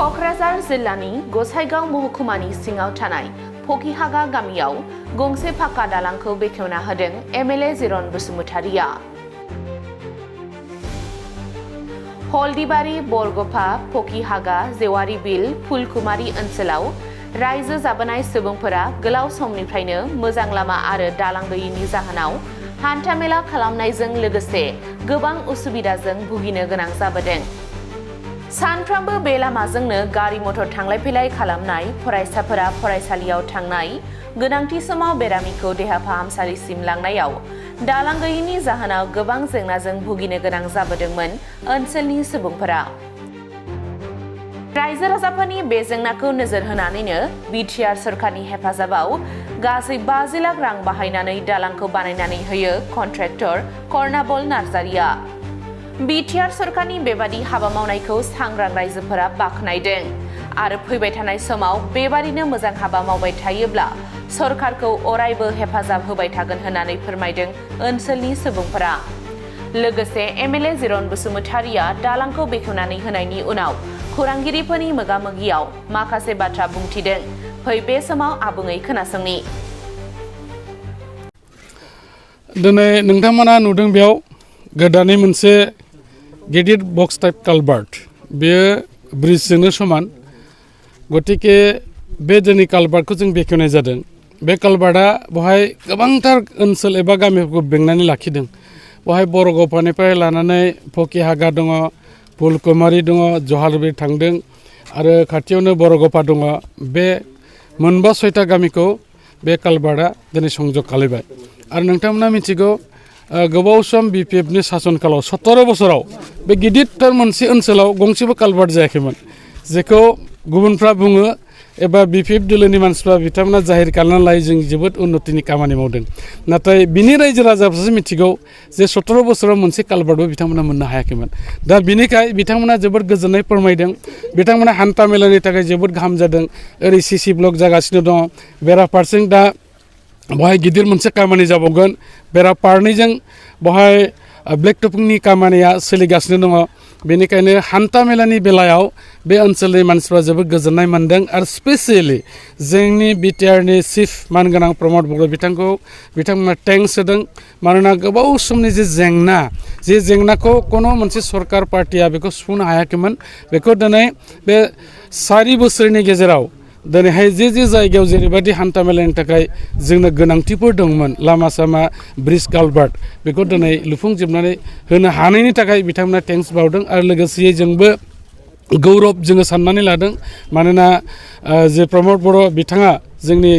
क'क्राझार जिल्लानि गसाइगाव महकुमानि सिङाव थानाय फकिहागा गामियाव गंसे फाक्का दालांखौ बेखेवना होदों एमएलए जिरन बसुमतारिया। हल्दिबारि बरगफा फकिहागा जेवारि बिल फुलकुमारि ओनसोलाव रायजो जाबोनाय सुबुंफोरा गोलाव समनिफ्रायनो मोजां लामा आरो दालां गैयिनि जाहोनाव हान्थामेला खालामनायजों लोगोसे गोबां उसुबिदाजों भुगिनो गोनां जाबोदों। सानफ्रोमबो बे लामाजोंनो गारि मटर थांलाय फैलाय खालामनाय, फरायसाफोरा फरायसालियाव थांनाय, गोनांथि समाव बेरामिखौ देहा फाहामसालिसिम लांनायाव दालां गैयिनि जाहोनाव गोबां जेंनाजों भुगिनो गोनां जाबोदोंमोन ओनसोलनि सुबुंफोरा। रायजो राजाफोरनि बे जेंनाखौ नोजोर होनानैनो बिटिआर सरकारनि हेफाजाबाव गासै 50 लाख रां बाहायनानै दालांखौ बानायनानै होयो कन्ट्रेक्टर कर्नाबल नार्जारिया। बिटिआर सरकारनि बेबादि हाबा मावनायखौ सांग्रां रायजोफोरा बाख्नायदों आरो फैबाय थानाय समाव बेबादिनो मोजां हाबा मावबाय थायोब्ला सरकारखौ अरायबो हेफाजाब होबाय थागोन होननानै फोरमायदों ओनसोलनि सुबुंफोरा। लोगोसे एमएलए जिरन बसुमतारिया दालांखौ बेखेवनानै होनायनि उनाव खौरांगिरिफोरनि मोगा-मोगियाव माखासे बाथ्रा बुंथिदों। फै बे समाव आबुङै खोनासंनि। दिनै नोंथांमोना नुदों बेयाव गोदानै मोनसे गिदिर बक्स टाइप कालभार्ट, बेयो ब्रिजजोंनो समान। गतिके बे जोंनि कालभार्टखौ जों बेखेवनाय जादों। बे कालभार्टआ बहाय गोबांथार ओनसोल एबा गामिफोरखौ बेंनानै लाखिदों। बहाय बरगफानिफ्राय लानानै फकिहागा दङ, फुलकुमारि दङ, जहालबिल थांदों आरो खाथियावनो बरगफा दङ। बे मोनबा 6टा गामिखौ बे कालभार्टआ दिनै संजोग खालामबाय। आरो नोंथांमोना मिथिगौ गोबाव सम बिपिएफनि सासन कालाव 17 बोसोराव बे गिदिरथार मोनसे ओनसोलाव गंसेबो कालभार्ट जायाखैमोन, जेखौ गुबुनफ्रा बुङो एबा बिपिएफ दोलोनि मानसिफ्रा बिथांमोना जाहिर खालामनानै लायो जों जोबोद उन्नतिनि खामानि मावदों। नाथाय बिनि रायजो राजाफ्रासो मिथिगौ जे 17 बोसोराव मोनसे कालभार्टबो बिथांमोना मोननो हायाखैमोन। दा बिनिखाय बिथांमोना जोबोद गोजोननाय फोरमायदों। बिथांमोना हान्था मेलानि थाखाय जोबोद गाहाम जादों। ओरै सिसि ब्लक जागासिनो दङ, बेराफारसें दा बहाय गिदिर मोनसे खामानि जाबावगोन। बेराफारनैजों बहाय ब्लेक टपिंनि खामानिया सोलिगासिनो दङ। बेनिखायनो हान्था मेलानि बेलायाव बे ओनसोलनि मानसिफ्रा जोबोद गोजोननाय मोनदों। आरो स्पेसियेलि जोंनि बिटिआरनि चिफ मानगोनां प्रमद बर' बिथांमोना थेंक्स होदों। मानोना गोबाव समनि जे जेंनाखौ कोनो मोनसे सरकार पार्टिया बेखौ सुफुंनो हायाखैमोन, बेखौ दिनै बे 4 बोसोरनि गेजेराव दिनैहाय जे जायगायाव जेरैबायदि हान्था मेलानि थाखाय जोंनो गोनांथिफोर दंमोन, लामा सामा, ब्रिज, कालभार्ट, बेखौ दिनै लुफुंजोबनानै होनो हानायनि थाखाय बिथांमोना थेंक्स बावदों। आरो लोगोसे जोंबो गौरब जोङो साननानै लादों। मानोना जे प्रमद बर' बिथाङा जोंनि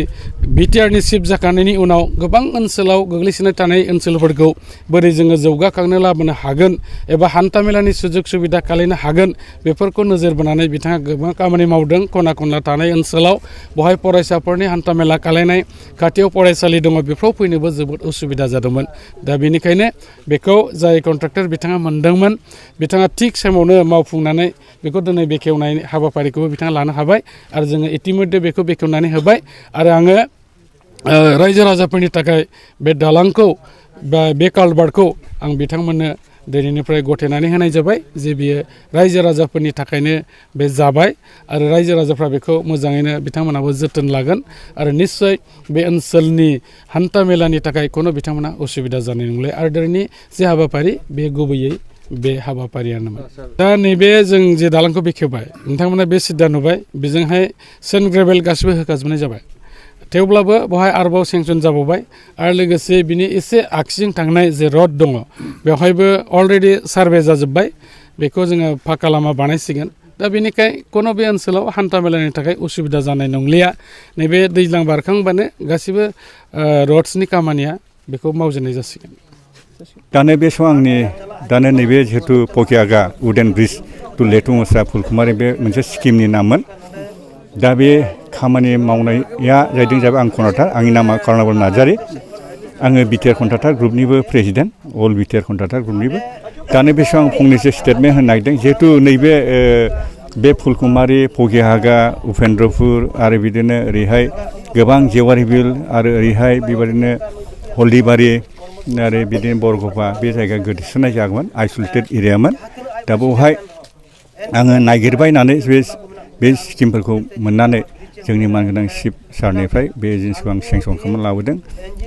बिटिआरनि चिफ जाखांनायनि उनाव गोबां ओनसोलाव गोग्लैसोनाय थानाय ओनसोलफोरखौ बोरै जोङो जौगाखांनो लाबोनो हागोन एबा हान्थामेलानि सुजुग सुबिदा खालामनो हागोन, बेफोरखौ नोजोर बोनानै बिथाङा गोबां खामानि मावदों। खना खनला थानाय ओनसोलाव बहाय फरायसाफोरनि हान्थामेला खालामनाय, खाथियाव फरायसालि दङ, बेफोराव फैनोबो जोबोद उसुबिदा जादोंमोन। दा बेनिखायनो बेखौ जाय कन्ट्रेक्टर बिथाङा मोनदोंमोन, बिथाङा थिग समावनो मावफुंनानै बेखौ दिनै बेखेवनाय हाबाफारिखौबो बिथाङा लानो हाबाय। आरो जोङो इतिमध्य बेखौ बेखेवनानै होबाय। आरो आङो रायजो राजाफोरनि थाखाय बे दालांखौ बा बे कालभार्टखौ आं बिथांमोननो दिनैनिफ्राय गथायनानै होनाय जाबाय जे बियो रायजो राजाफोरनि थाखायनो बे जाबाय। आरो रायजो राजाफ्रा बेखौ मोजाङैनो बिथांमोनाबो जोथोन लागोन। आरो निस्सय बे ओनसोलनि हान्था मेलानि थाखाय कोनो बिथांमोना उसुबिदा जानाय नंला। आरो दिनैनि जे हाबाफारि बे गुबैयै बे हाबाफारियानोमोन। दा नैबे जों जे दालांखौ बेखेवबाय, नोंथांमोना बे सिदा नुबाय, बेजोंहाय सेन्ड ग्रेभेल गासिबो होखाजोबनाय जाबाय। थेवब्लाबो बेवहाय आरोबाव सेंसन जाबावबाय। आरो लोगोसे बिनि एसे आगसिजों थांनाय जे रड दङ, बेवहायबो अलरेडि सार्भे जाजोब्बाय। बेखौ जोङो फाक्का लामा बानायसिगोन। दा बेनिखाय कोनो बे ओनसोलाव हान्था मेलानि थाखाय उसुबिदा जानाय नंलिया। नैबे दैज्लां बारखांबानो गासिबो रड्सनि खामानिया बेखौ मावजेननाय जासिगोन। दानो बे समाव दानो नैबे जिहेतु फकिहागा उडेन ब्रिज टु लेटुमस्रा फुलकुमारि बे मोनसे स्किमनि नाममोन। दा बे खामानि मावनाया जाहैबाय आं कन्ट्राक्टर, आंनि नामा कर्नाबल नार्जारि। आङो बिटिआर कन्ट्राक्टर ग्रुपनिबो प्रेसिडेन्ट, अल बिटिआर कन्ट्राक्टर ग्रुपनिबो। दानो बे समाव आं फंनैसो स्टेटमेन्ट होनो नागिरदों। जिहेतु नैबे बे फुलकुमारि, फकिहागा, उपेन्द्रपुर आरो बिदिनो ओरैहाय गोबां जेवारि बिल आरो ओरैहाय बेबायदिनो हल्दिबारि आरो बिदिनो बरगफा, बे जायगा गोदोसोनाय जागौमोन, आइसलेटेड एरियामोन। दा बेवहाय आङो नागिरबायनानै बे बे स्किमफोरखौ मोननानै जोंनि मानगोनां चिफ सारनिफ्राय बे एजेन्सिखौ आं सेंसन खालामना लाबोदों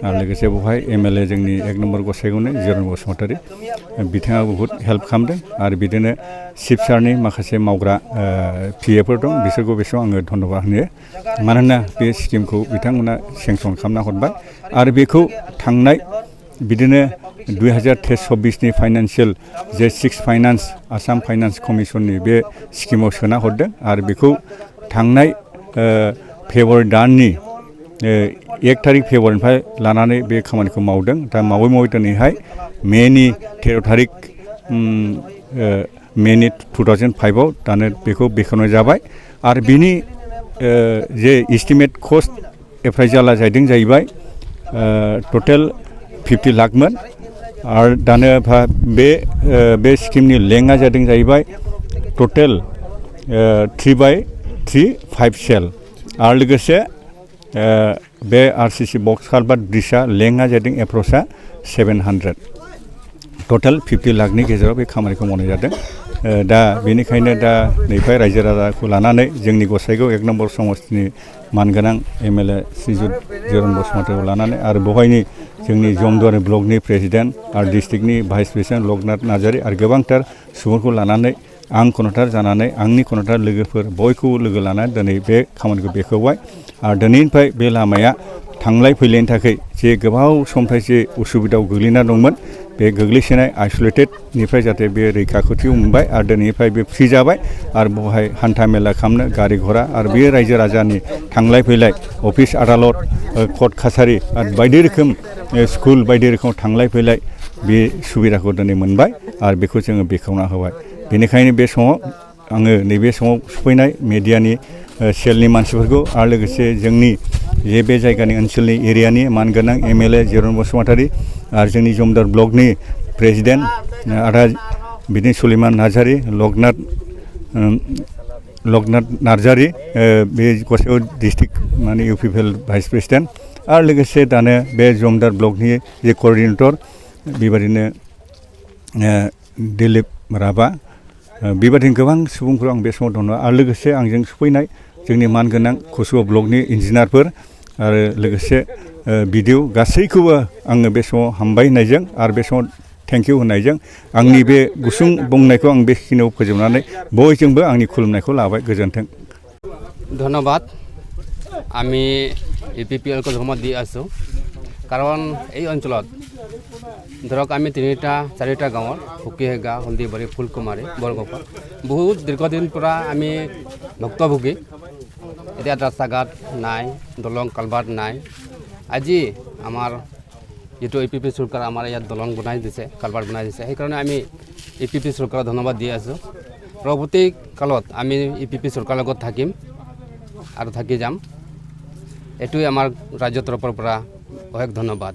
आरो लोगोसे बेवहाय MLA जोंनि 1 नम्बर गसाइगावनि जिरन बसुमतारी बिथाङा बहुत हेल्प खालामदों आरो बिदिनो चिफ सारनि माखासे मावग्रा PAफोर दं बिसोरखौ बेसेबां आङो धन्यबाद होयो मानोना बे स्किमखौ बिथांमोना सेंसन खालामना हरबाय आरो बेखौ थांनाय बिदिनो 2023-24 फाइनान्सियेल जे 6 फाइनान्स आसाम फाइनान्स कमिसननि बे स्किमाव सोना हरदों आरो बेखौ थांनाय फेब्रुवारि दाननि 1 तारिख फेब्रुवारिनिफ्राय लानानै बे खामानिखौ मावदों दा मावै दिनैहाय मेनि 13 तारिख मेनि 2005आव दानो बेखौ बेखेवनाय जाबाय आरो बिनि जे इस्टिमेट कस्ट एप्राइजाला जाहैबाय टटेल 50 लाखमोन आरो दानो बे स्किमनि लेंथआ जाहैबाय टटेल 3/3 सेल आरो लोगोसे बे RCC बक्स कालभार्ट ब्रिजआ लेंथआ जादों एप्रक्सआ 700 टटेल 50 लाखनि गेजेराव बे खामानिखौ मावनाय जादों दा बेनिखायनो दा नैफाय रायजो राजाखौ लानानै जोंनि गसाइगाव 1 नम्बर समस्तिनि मानगोनां MLA श्रीजुत जिरन बसुमतारीखौ लानानै आरो बेवहायनि जोंनि जमदुवारि ब्लकनि प्रेसिडेन्ट आरो डिस्ट्रिक्टनि भाइस प्रेसिडेन्ट लकनाथ नार्जारी आरो गोबांथार सुबुंखौ लानानै आं कनथार जानानै आंनि कनथार लोगोफोर बयखौबो लोगो लानानै दिनै बे खामानिखौ बेखेवबाय आरो दिनैनिफ्राय बे लामाया थांलाय फैलायनि थाखाय जे गोबाव समनिफ्राय जे उसुबिदायाव गोग्लैना दंमोन बे गोग्लैसोनाय आइसोलेटेडनिफ्राय जाहाथे बे रैखाथिखौ मोनबाय आरो दिनैनिफ्राय बे फ्रि जाबाय आरो बेवहाय हान्था मेला खालामनो गारि घरा आरो बे रायजो राजानि थांलाय फैलाय अफिस आदालत कर्ट कासारि आरो बायदि रोखोम स्कुल बायदि रोखोम थांलाय फैलाय बे सुबिदाखौ दिनै मोनबाय आरो बेखौ जोङो बेखेवना होबाय बेनिखायनो बे समाव आङो नैबे समाव सफैनाय मेडियानि सेलनि मानसिफोरखौ आरो लोगोसे जोंनि जे बे जायगानि ओनसोलनि एरियानि मानगोनां MLA जिरन बसुमतारी आरो जोंनि जमदुवार ब्लकनि प्रेसिडेन्ट आदा बिदिनो सुलेमान नार्जारी लकनाथ नार्जारी बे गसाइगाव डिस्ट्रिक्ट माने UPPL भाइस प्रेसिडेन्ट आरो लोगोसे दानो बे जमदुवार ब्लकनि जे कअर्डिनेटर बेबादिनो दिलीप राभा बेबादिनो गोबां सुबुंफोर आं बे समाव दङ आरो लोगोसे आंजों सफैनाय जोंनि मानगोनां कसुगा ब्लकनि इन्जिनियारफोर आरो लोगोसे BDO गासैखौबो आङो बे समाव हामबाय होननायजों आरो बे समाव थेंक इउ होननायजों आंनि बे गुसुं बुंनायखौ आं बेखिनियाव फोजोबनानै बयजोंबो आंनि खुलुमनायखौ लाबाय गोजोन्थों ধন্যবাদ আমি UPPL को धन्यवाद দি আছো কাৰণ এই অঞ্চলত ধৰক আমি 3-4টা গাঁৱৰ হুকিহেগা হলদিবাৰী ফুলকুমাৰী বৰগোপা বহুত দীৰ্ঘদিন পৰা আমি ভুক্তভোগী এতিয়া ৰাস্তা ঘাট নাই দলং কালভাৰ্ট নাই আজি আমাৰ যেটো APP চৰকাৰ আমাৰ ইয়াত দলং বনাই দিছে কালভাৰ্ট বনাই দিছে সেইকাৰণে আমি APP চৰকাৰক ধন্যবাদ দি আছো পৰৱৰ্তী কালত আমি APP চৰকাৰৰ লগত থাকিম আৰু থাকি যাম এটোই আমাৰ ৰাজ্য তৰফৰ পৰা অশেষ ধন্যবাদ